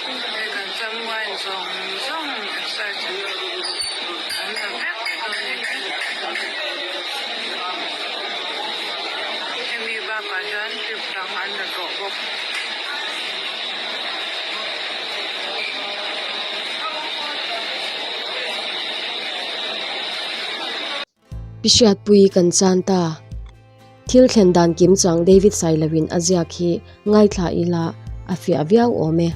Hei kan cham wine zawng zawng excise an la vek dawn a ni. Hemi bakah hian trip dang an la tawh bawk. Pi Hriatpuii kan chan ta. Thil thlen dan kim chang David Sailoin a ziak hi ngaithla ila a fiah viau awm e.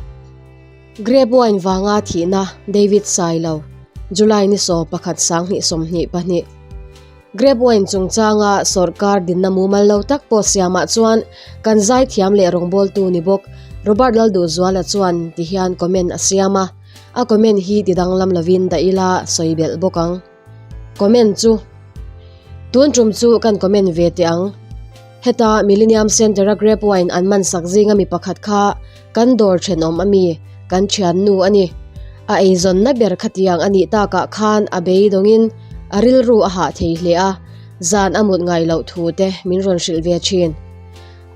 Grape wine vanga thihna David Sailo, July ni 11 2022. Grape wine chungchanga sawrkar dinna mumal lo tak pawh siamah chuan kan zaithiam leh rawngbawltu ni bawk Robert Lalduhzuala chuan tihian comment a siam a, a comment hi tidanglam lovin dah ila sawi belh bawk ang. Comment chu Tun tum chu kan comment ve teh ang. Heta Millennium Centre-a grape wine an man sak zinga mi pakhat kha kan dawr thenawm a mi, kan thiannu a ni. A eizawnna ber khatiang a nih takah khan a beidawngin a rilru a hah thei hle a, zan a mut ngai loh thu te min rawn hrilh ve thin.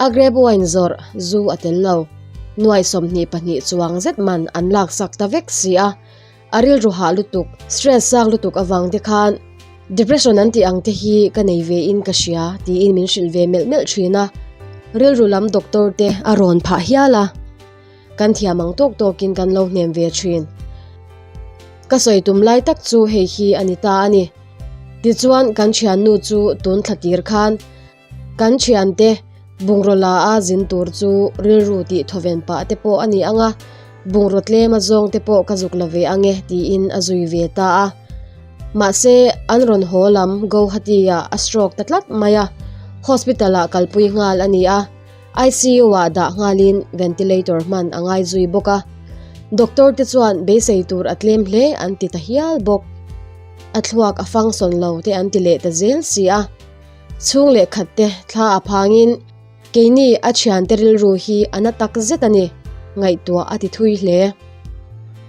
A grape wine zawrh zu a tel lo. Nuai 22 chuang zet man an laksak ta vek si a. A rilru hah lutuk, stress sang lutuk avang te khan depression an tih ang te hi ka nei ve in ka hria tiin min hrilh ve melh melh thin a, rilru lam doctor te a rawn phah hial a, kan thiam ang tawk tawkin kan lo hnem ve thin. Ka sawi tum lai tak chu hei hi a ni ta a ni. Tichuan kan thiannu chu tun thla tir khan Kan thiante bungraw la a zin tur chu rilru tih thawven pah te pawh a ni ang a, bungraw tlem a zawng te pawh ka zuk la ve ang e tiin a zui ve ta a. Mahse, an rawn haw lam Guwahati ah a stroke ta tlat mai a, hospital ah kalpui nghal a ni a, ICU ah dah nghalin ventilator hman a ngai zui bawk a. Doctor te chuan beisei tur a tlem hle an ti ta hial bawk. A thluak a function lo te an ti leh ta zel si a. Chhung leh khat te thla a phangin keini a thiante rilru hi a na tak zet a ni, ngaihtuah a ti thui hle.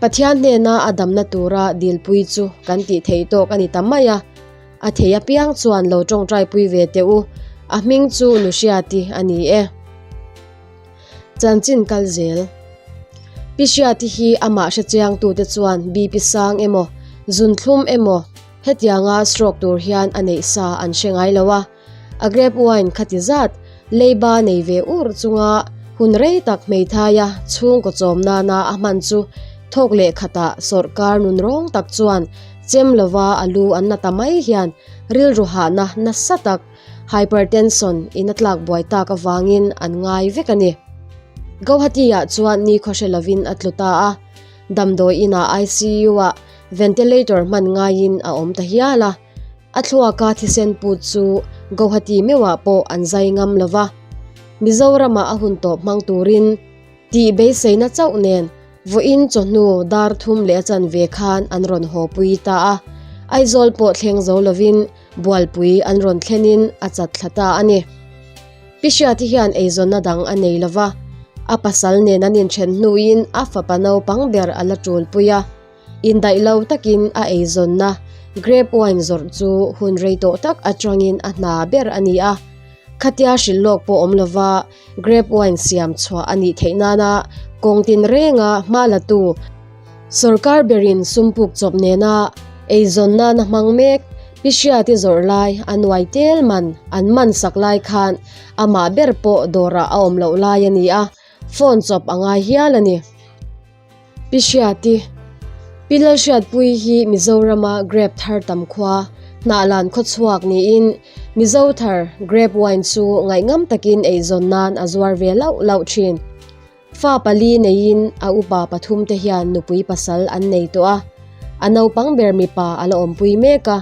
Pathian hnena a damna tura dilpui chu kan tih theih tawk a ni ta mai a, a thei apiang chuan lo tawngtaipui ve teh u, a hming chu Nuhriati a ni e. Chanchin kal zel. Pi Hriati hi amah hrechiangtute chuan BP sang emaw, zunthlum emaw, Hetianga stroke tur hian a neih sa an hre ngai lo a, a grape wine khati zat leiba nei ve ur chunga hun rei tak hmeithaia chhungkaw chawm nana a hman chu thawk leh khatah sawrkar nun rawng tak chuan chem lova a lu an la ta mai hian rilru hahna nasa tak hypertension in a tlak buai tak avangin an ngai vek a ni. Guwahati-ah chuan nikhaw hre lovin a tlu ta a. Damdawi inah ICU-ah ventilator hman ngaiin a awm ta hial a, a thluaka thisen put chu Guwahati meuhah pawh an zai ngam lo va. Mizoramah a hun tawp hmang turin tih beiseina chauh nen vawiin chawhnu dar thum leh a chanve khan an rawn haw pui ta a, Aizawl pawh thleng zo lovin Bualpui an rawn thlenin a chat thla ta a ni. Pi Hriati hian eizawnna dang a nei lo va, a pasal nen an inthen hnuin a fapa naupang ber a la ṭulpui a. Indaih lo takin a eizawnna grape wine zawrh chu hun rei tawh tak aṭangin a hna ber a ni a. Khatia hrilh lawk pawh awm lova grape wine siam chhuah a nih theih nana kawng tinrenga hma latu Sorkar berin sum puk chawp nena eizawn nana hmang mek Pi Hriati zawrh lai a nuai tel man an man sak lai khan amah ber pawh dawrah a awm loh lai a ni a, phone chawp a ngai hial a ni. Pi Hriati Pi Lalhriatpuii hi Mizorama grape thar tam khua Hnahlan khawchhuak niin Mizo thar grape wine chu ngaihngam takin eizawn nan a zuar ve lauh lauh thin. Fa pali neiin a upa pathum te hian nupui pasal an nei tawh a, a naupang ber mipa a la awmpui mek a.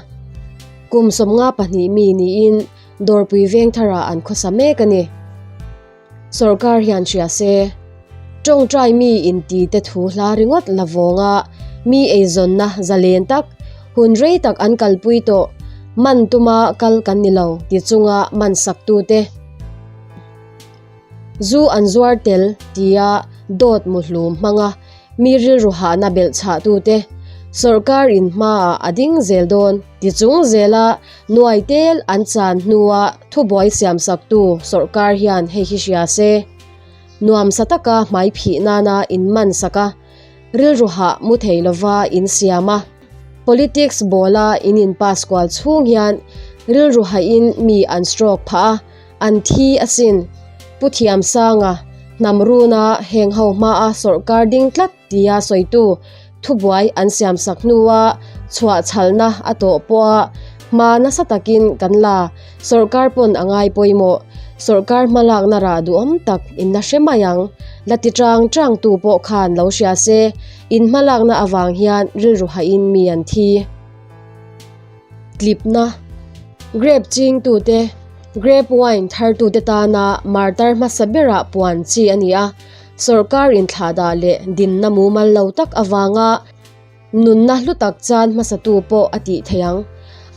Kum 52 mi niin Dawrpui Vengtharah an khawsa mek a ni. Sawrkar hian hria se, tawngtai mi inti te thu hla ringawt la vawnga mi eizawnna zalen tak, hun rei tak an kalpui tawh, man tuma kal kan ni lo ti chunga man saktute. Zu an zuar tel tia dawt muhlum hmanga mi rilru hahna belh chhahtute sawrkar in hmaah a ding zel dawn ti chung zela nuai tel an chan hnua thubuai siamsaktu sawrkar hian hei hi hria se. Nuamsa taka hmai phih nana in man sak a. Rilru hah mu thei lova in siam a, politics ball-a in in pass kual chhung hian rilru hahin mi an stroke phah a, an thi asin. Pu Thiamsanga, hnam runa heng ho hmaa sawrhkar ding tlat tia sawitu thubuai an siamsak hnua chhuahchhalna a tawh pawha hma nasa takin kan la, sawrhkar pawn a ngai pawimawh. Sawrhkar hmalakna rah duhawm tak in la hre mai ang. La ti chang chang tu pawh khan lo hria se, in hmalakna avang hian rilru hahin mi an thi. Tlipna, Grape chingtute, grape wine thartute tana martar hmasa berah puan chi a ni a, sawrkar inthlahdah leh dinna mumal lo tak avanga nunna hlu tak chan hmasatu pawh a tih theih ang.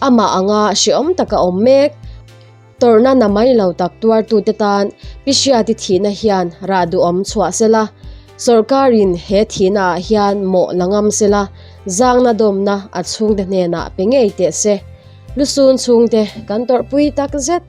Amah anga hrehawm taka awm mek. Tawrhna na mai lo tak tuartute tan Pi Hriati thihna hian rah duhawm chhuah sela, sawrkarin he thihnaah hian mawh la ngam sela, zangna dawmna a chhungte hnenah pe ngei teh se. Lusun chhungte kan tawrhpui tak zet.